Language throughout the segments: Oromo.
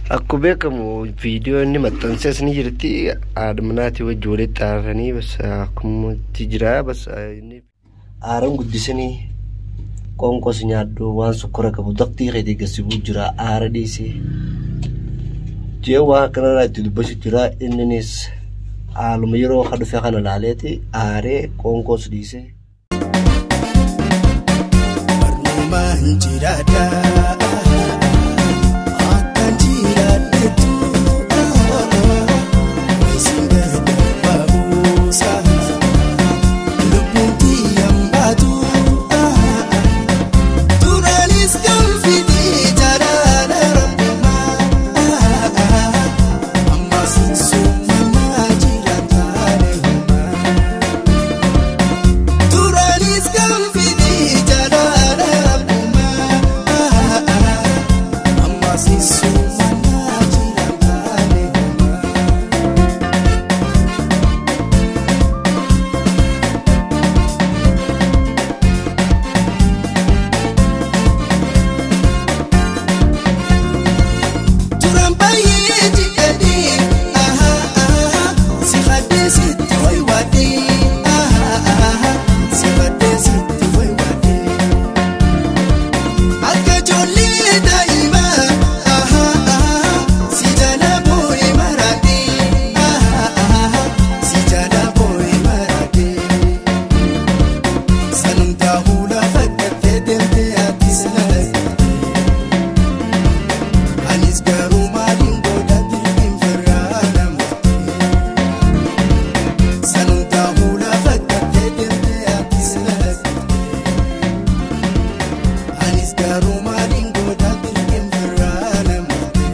Akkuma beekamu viidiyoo inni maxxansees ni jirti haadha manaatii wajji walitti aaranii bas akkumatti jira bas inni aaran guddisanii qoonqos nyaadhu waan sukkora qabu daqtii keetii gasibuu jira aara dhiisee jee waan akkanarraa itti dubbachuu jira inninis haaluma yeroo ka dhufe kana laaleeti aaree qoonqos dhiisee. Barnoomaan jiraadha. Akkan jiraadhetu isin gargar ba'uusa lubbuun kiyyaan baatu. Duraanis kan fidee jaalala rabbumaa ammas suumamaa jiraataale humaa. Duraanis kan fidee jaalala rabbumaa ammas suumamaa jiraataale humaa. Duraan baay'ee jidhadhee si haddee sitti wayiwaadhee si haddee sitti wayiwaadhee akka ijoollee daa'imaa si jala boo'ee maraadhee si jala boo'ee maraadhee sanumtaa huula fakkattee deemtee atis na dhaggeeffate. Anis garuu maaliin godha dirqiin firraa namatti. Sanumtaa huula fakkattee deemtee atis na dhaggeeffate. Anis garuu maaliin godha dirqiin firraa namatti.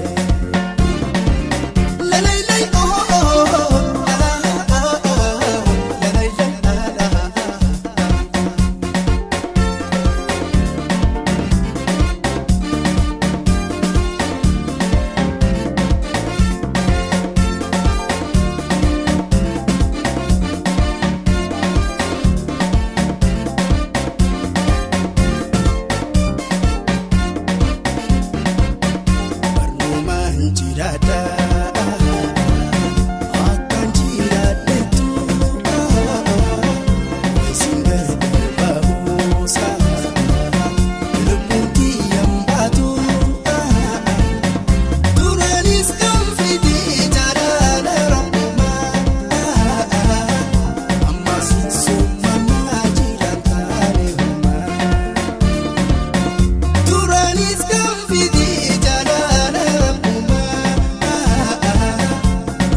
Lalaylay oh oh oh ah ah ah lalaylay ah ah ah. Barnoomaan jiraadha. Akkan jiraadhetu isin gargar ba'uusa lubbuun kiyyaan baatu. Duraanis kan fidee jaalala rabbumaa ammas suumamaa jiraataale humaa. Duraanis kan fidee jaalala rabbumaa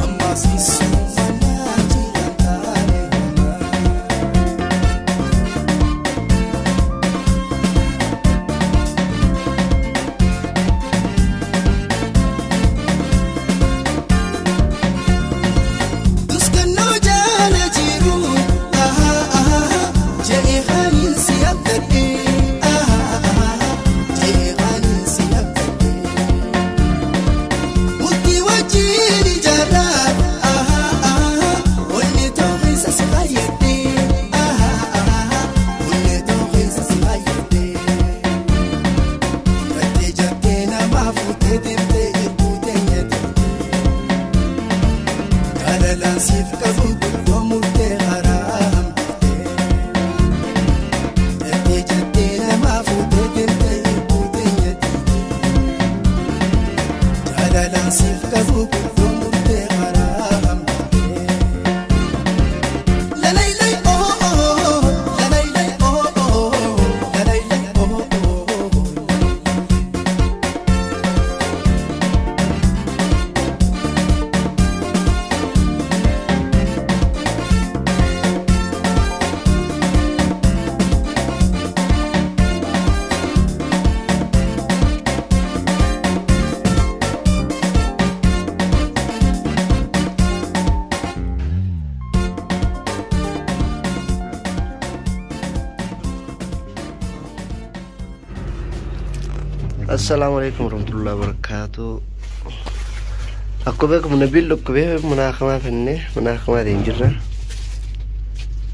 ammas suumamaa jiraataale humaa. Duskannoo jaala jiru je'ee haniin si abdadhee je'ee haniin si abdadhee Murtii wajjin ijaarraa onnee too'insa si fayyadhee onnee too'insa si fayyadhee Gattee jattee namaa fuutee deemtee eebbuu teenya deemtee. Jaalalaan siif qabu guddoo murtee karaa hambiftee. Jattee jattee namaa fuutee deemtee eebbuu teenya deemtee. Jaalalaan siif qabu guddoo murtee karaa hambiftee. Lalaylay oh oh lalaylay oh oh lalaylay oh oh. Assalaamu alaikum warahmatullahi wabarakatuh. Akkuma beekamu Nabiil dhukkubee mana haakimaa fennee mana haakimaa deem jirra.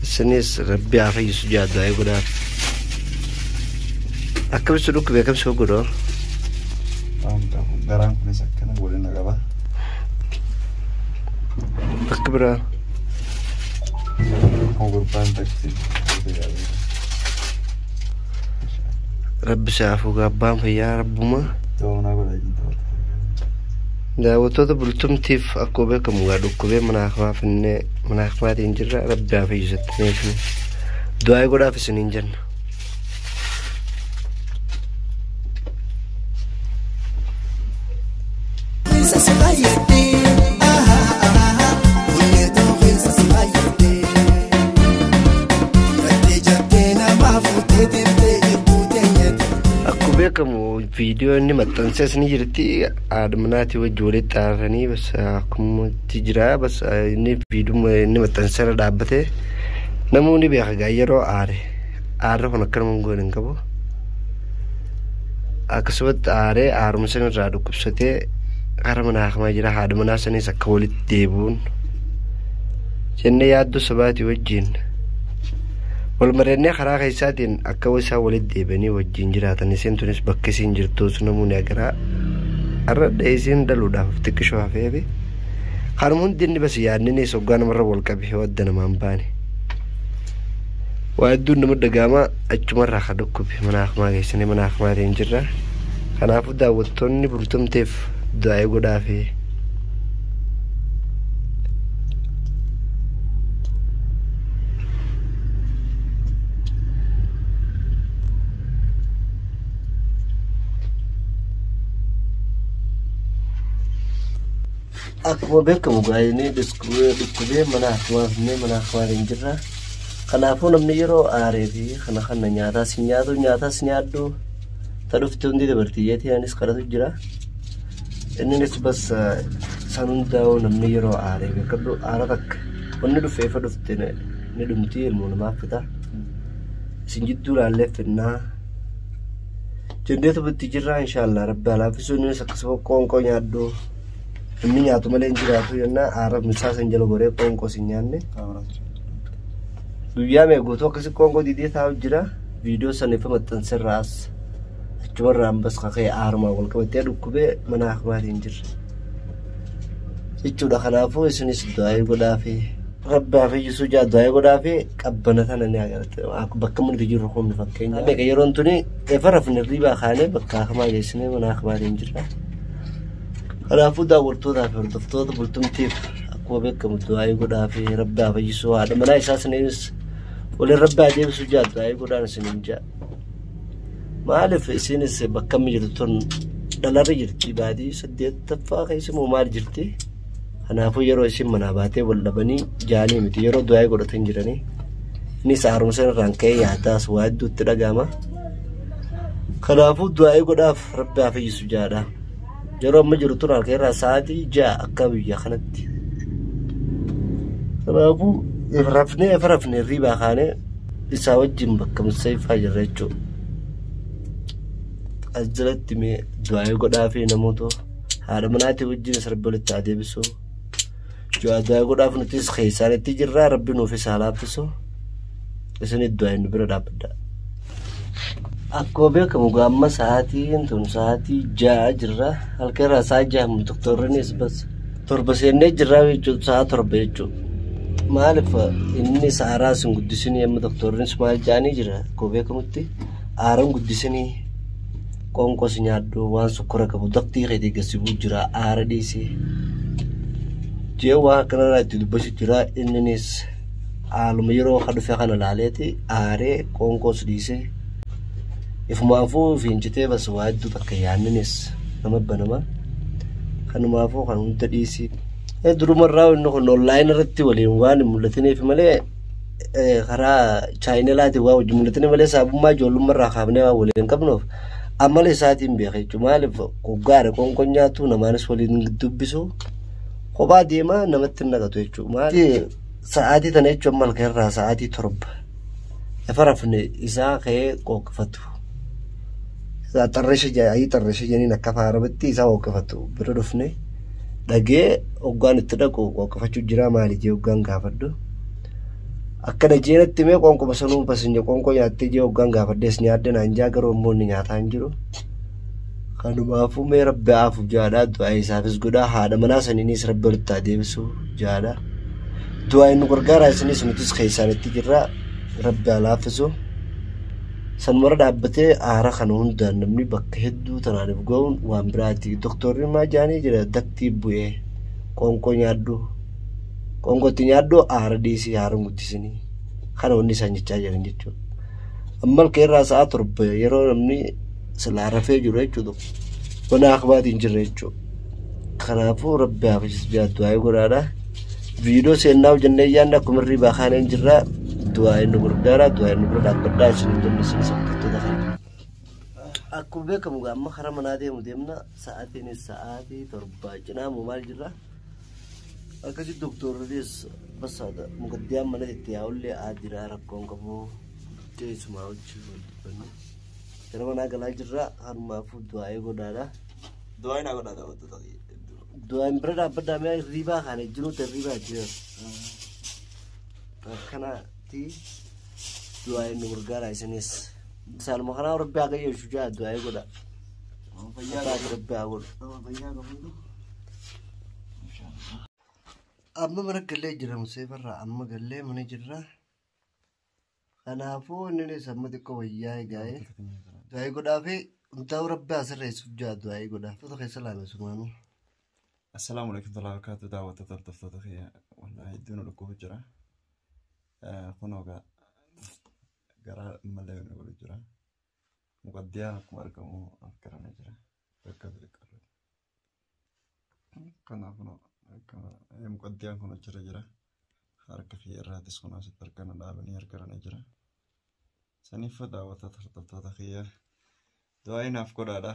Isinis rabbi haa fayyisu jaaddaa godhaaf. Akkamitti dhukkubee akkamsi godhoo? Garaan kunis akkana waliin na qaba. Bakka biraa. Akkuma gurbaan taksii. Rabbi saafuu abbaan fayyaa rabbuma. Doonaa godhaa jirtu. Daawwattoota bultumtiif akkuma beekamu gaa dhukkubee mana hakimaa finnee mana hakimaatiin jirra rabbi haa fayyisatti isin du'aa godhaaf isiniin jenna. Keessa si fayyadde, onnee keessa si fayyadde. Gattee jattee namaa fuutee deemtee eebbuu teenyate. Akkuma beekamu viidiyoo inni maxxansees ni jirti haadha manaatii wajji walitti aaranii bas akkumatti jira bas inni viidiyoo inni maxxanseera dhaabbatee namoonni beeka gaa yeroo aare aarri kun akkanuma hin goone hin qabu. Akkasumatti aaree aaruma sana irraa dhukkubsatee gara mana hakimaa jira haadha manaa sanis akka walitti deebi'uun jennee yaaddoo sabaatii wajjin. Wal mareennee karaa keessaatiin akka isaan walitti deebi'anii wajjin jiraatan isiin tunis bakka isiin jirtus namoonni agaraa har'a isiin dhaluudhaaf xiqqishoo hafeefi kanuma hundi inni bas yaadninis hoggaa namarra wal qabe yoo adda namaan baane. Waa hedduun nama dhaga'ama achumarraa ka dhukkube mana hakimaa geessanii mana hakimaatiin jirra. Kanaafuu daawwattoonni bultumteef du'aa godhaafi. Akkuma beekamu gaa'elni dhukkubee mana hakimaa finnee mana hakimaatiin jirra. Kanaafuu namni yeroo aaree fi kana kana nyaataas hin nyaatu nyaataas nyaaddu ta dhufte hundi dabartiyyeetii anis kadhatu jira. Inninis bas san hundaa'u namni yeroo aaree beekadhu aara takka wanni dhufe ifa dhufte ni dhumti ilmoo namaaf fita. Isin jidduu laallee finnaa. Jendeetu bitti jirra inshaallah rabbi alaafisu innis akkasuma qoonqoo nyaaddu. Namni nyaatu malee hin jiraatu jennaa aara misaa san jala goree qoonqoo sin nyaanne. Guyyaa mee guutuu akkasii qoonqoo didee taa'u jira. Viidiyoo sana ifa maxxanserraas achumarraan bas kakee aarumaan wal qabatee dhukkubee mana hakimaatiin jirra. Jechuudha kanaafuu isinis du'aa godhaafi rabbi haa fayyisuu jaa du'aa godhaafi qabbana tana ni agarta bakka mul'atu jirru kun fakkeenya. Meeqa yeroon tuni efa rafne riibaa kaanee bakka hakimaa geessinee mana hakimaatiin jirra. Kanaafuu daawwattootaa fi hordoftoota bultumtiif akkuma beekamu du'aa godhaafi rabbi haa fayyisuu haadha manaa isaa saniinis waliin rabbi haa deebisuu jaa du'aa godhaan isiniin jaa. Maaliif isinis bakka amma jirtu tun dhalarra jirti baadii saddeettaffaa keessa moo maal jirti? Kanaafuu yeroo isin manaa baatee wal dhabanii jaanii miti yeroo du'aa godhatan jiranii. Innis haaromsa irraan ka'ee yaadaas waa hedduutti dhaga'ama. Kanaafuu du'aa godhaaf rabbi haa fayyisu jaadha. Yeroo amma jiru tun halkan irraa sa'aatii 6 akka biyya kanatti. Kanaafuu rafnee efa rafnee hirribaa kaanee isaa wajjin bakka musayifaa jirra jechuudha. As jalatti mee du'aa godhaa fi namoota haadha manaatii wajjin rabbi walitti haa deebisu. Du'aa godhaaf nutis keessaanitti jirra rabbi nuufis haa laaffisu. Isinis du'aa nu bira dhaabbadha. Akkuma beekamu amma sa'aatiin tun sa'aatii 6 jirra. Halkan irraa sa'a 6 doktorrinis bas 7 seennee jirra jechuudha sa'a 7 jechuudha. Maaliif inni saaraa sin guddisinii amma doktorrinis maal jedhanii jira akkuma beekamutti aaraan guddisinii qoonqoo si nyaaddu waan sukkara qabu daftii keetii gasibuu jira aara dhiisee. Jee waan akkanarraa itti dubbachuu jira inninis haaluma yeroo ka dhufe kana laaleeti aaree qoonqoos dhiisee. Ifumaafuu fincitee bas waa hedduu takka yaanninis nama banama. Kanumaafuu kan hunda dhiisii. Durumarraa inni kun onlaayinii irratti waliin waan hin mul'atiniif malee karaa chaayinalaatiin waan wajjin mul'atiniif malee saabummaa ijoollummaarraa kaafnee waan waliin qabnuuf amala isaatiin beeka jechuudha. Maaliif goggaadha qoonqoon nyaatu namaanis waliin dubbisu kophaa deemaa namatti hin naqatu jechuudha. Maaliif sa'aatii tana jechuun amma halkan irraa sa'aatii 7 lafa rafne isaa ka'ee qooqqifatu. Xarreesha ayii xarreesha jeniin akka afaan arabaatti isaa qooqqifatu bira dhufne dhagee hoggaan itti dhaqu qooqqifachuu jira maali jee hoggaan gaafadhu. Akkana jeenatti mee qoonqoma sanuu basinja qoonqoo nyaattee jee hoggaan gaafadhees nyaadde naan jaa garuu immoo inni nyaataa hin jiru. Kanumaafuu mee rabbi haafuuf jaadha. Du'aa isaafis godhaa. Haadha manaa saniinis rabbi walitti haa deebisu jaadha. Du'aa nu gargaaraa isinis nutis keessaanitti jirra. Rabbi haa laaffisu. Sanumarra dhaabbatee aara kana hundaan namni bakka hedduu tanaaniif ga'uun waan biraati. Doktorri maa jaanii jira daktii bu'ee qoonqoo nyaadhu. Qoonqootti nyaadhu aara dhiisii aara hin guddisinii. Kana wanni isaan jechaa jiran jechuudha. Amma halkan irraa sa'a 7 yeroo namni silaa rafee jiru jechuudha. Mana akbaatiin jirra jechuudha. Kanaafuu rabbi haa fayyisu jaa du'aa godhaadha. Viidiyoo seennaa hojjennee yaadne akkuma irrii kaaneen jirra. Du'aa nu gargaara du'aa nu bira dhaabbadhaa isin hin jenne isin hordoftoota kana. Akkuma beekamu amma karaa manaa deemu deemna sa'aatiin sa'aatii 7 cinaa moo maal jirra. Akkasitti doktorris basaadha mukaddiyaan mana itti yaa'ullee aadiraa rakkoon qabu teessumaa hojii wal dubbanne. Gara manaa galaa jirra harumaafuu du'aa'ee godhaadha. Du'aa naa godhaa daawwattoota hedduu. Du'aan bira dhaabbadhaa mi'a hirriibaa kana jiruutu hirriibaa jira. Akkanatti du'aa'ee nu gargaara isinis. Saaluma kanaa rabbi haa qajeelchu jaa du'aa'ee godha. Fayyaa Abbaa rabbi haa godhu. Fayyaa qabuutu. Amma mana gallee jira museefarraa amma gallee mana jirra. Kanaafuu innis amma xiqqoo wayyaa egaa'ee du'aa'ee godhaa fi hundaa'u rabbi haa sirreessuuf jaa du'aa'ee godhaa. Foto keessa laame sumaanuu. Assalaamu alaikum warahmatullahi wabarakatuh daawwattoota hordoftoota kiyya wallahi hedduu nu dhukkubu jira. Kunoo egaa garaa malee nu godhu jira. Muqaddiyaan akkuma argamu akkarana jira. Bakka xixiqqoo. Kanaaf kunoo muqaddiyaan kun achirra jira. Harka kiyya irraatis kun asitti harkana dhaabanii harkarana jira. Saniif daawwattoota hordoftoota kiyya du'aa naaf godhaadha.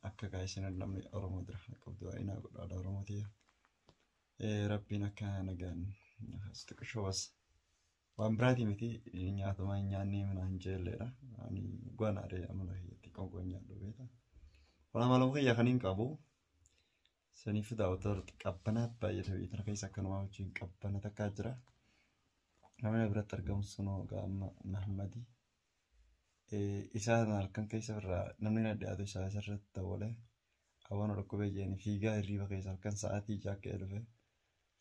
Akka isin namni Oromoo jira. Qabu du'aa naa godhaadha Oromoo tiyya. Rabbiin akka nagaan xiqqishoo bas. Waan biraatii miti nyaatuma hin nyaannee mana hin jeelleedha. Ani gwanaadha amala kiyyatti qoonqoo nyaadhu beekta. Waan amala kiyya kan hin qabu. Saniif daawwattoota qabbanaat baay'ata biyya tana keessa akkanumaa wajjin qabbana takkaa jira. Namni biratti argamu sunoo gaama Mahammadii. Isaa halkan keessa irraa namni na dhiyaatu isaa isarratti dawwalee hawwan dhukkubee jeeni fiigaa hirriiba keessa halkan sa'aatii 6 ka'ee dhufe.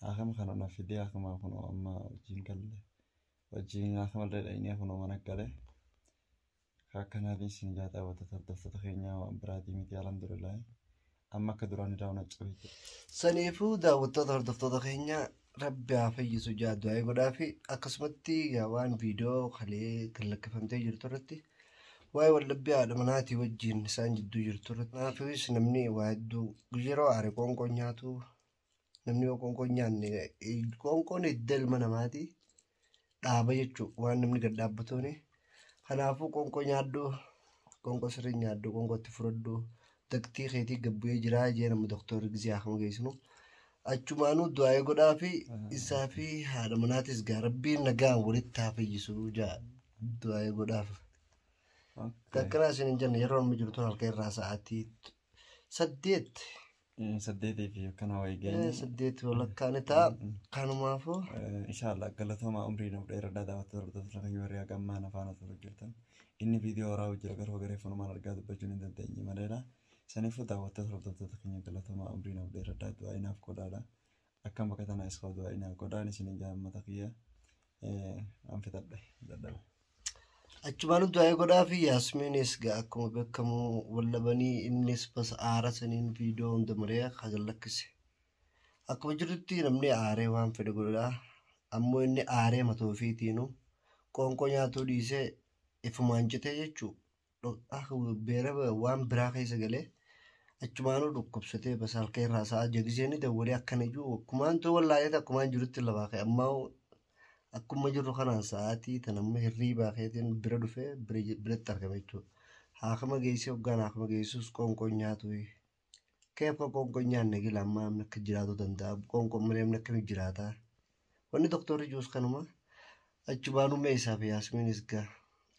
Haakama kana na fidee haakama kunoo amma wajjin galle. Wajjin haakama illee dhaqnee kunoo mana gale. Akkanaatiin isin jaa daawwattoota hordoftoota keenyaa waan biraatii miti alhamdulillah. Amma akka duraan daawwan cabee jira. Saniifuu daawwattoota hordoftoota keenya rabbi haa fayyisu jaa du'aa godhaa fi akkasumatti waan viidiyoo kalee gad jirtu irratti waa'ee wallabbii haadha manaatii wajjin isaan jidduu jirtu irratti. Kanaafis namni waa hedduu yeroo aare qoonqoo nyaatu namni yoo qoonqoo nyaanne qoonqoon hidda ilma namaati dhaaba jechuudha waan namni gad dhaabbatuuni. Kanaafuu qoonqoo nyaadhu qoonqoo sirrii nyaadhu qoonqoo itti fudhadhu daktii keetii gabbu'ee jiraa jee nama doktorri gisee haakama geessinu. Achumaanuu du'aa godhaa fi isaa fi haadha manaatis gaa rabbiin nagaan walitti haa fayyisu jaa du'aa godhaaf. Akkanaa isin hin jenne yeroo amma jirtu halkan irraa sa'aatii 8. 8 fi akkana wayii geenye. 8 walakkaa ni ta'a. Kanumaafuu. Inshallah galatoomaa umrii nuuf dheeradhaa daawwattoota hordoftoota keenya warri haga ammaa na faana turuu jirtan. Inni viidiyoo waraabuu jira garuu gareeffanumaan argaa dubbachuun hin dandeenye maleedha. Saniifuu daawwattoota hordoftoota keenya galatoomaa umrii nuuf dheeradhaa du'aa naaf godhaadha. Akkam bakka tanaa isa du'aa naaf godhaan isin jaammata kiyya an fixadhe dadhabe. Achumaanuu du'aa godhaa fi Yaasmiinis gaa akkuma beekamu wallabanii innis bas aara saniin viidiyoo hunda maree hagan lakkise. Akkuma jirutti namni aaree waan fedhe godhudha. Ammoo inni aaree mataa ofiitiinu qoonqoo nyaatuu dhiisee ifumaan citee jechuudha. Beera waan biraa keessa galee achumaanuu dhukkubsatee bas halkan irraa sa'a jagisee ni dawwalee akkana iyyuu akkumaan ta'u wallaalee akkumaan jirutti lafaa ka'e ammaa akkuma jirru kanaan sa'aatii tan amma hirriibaa keetiin bira dhufee biratti argame jechuudha. Haakama geessee hoggaan haakama geessus qoonqoo nyaatu. Keef qoonqoo nyaanne gila ammaa namni akka jiraatu danda'a. Qoonqoo malee namni akkamitti jiraata? Wanni doktorri juus kanuma achumaanuu mee isaaf Yaasmiinis gaa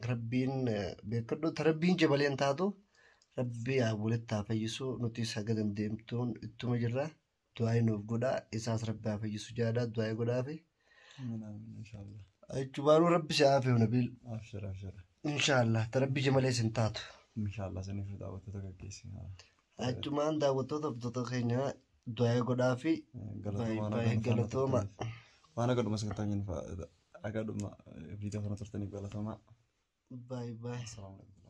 rabbiin beekadhu ta rabbiin jabaleen taatu rabbi haa walitti haa fayyisu nutis haga dandeemtuun ittuma jirra. Du'aa nuuf godhaa isaas rabbi haa fayyisu jaadhaa du'aa godhaafi. Inshallah. Achumaanuu rabbi si haa fe'u Nabiil. Abshir abshir. Inshaallah ta rabbi jamalee sin taatu. Inshallah saniif daawwattoota gaggeessina. Achumaan daawwattoota hordoftoota keenya du'aa godhaa fi Galatooma waan baay'ee akka galatooma. Waan akka dhuma sagantaa keenya akka dhuma viidiyoo kana turtaniif galatooma. Baay'ee baay'ee. Assalaamu alaikum.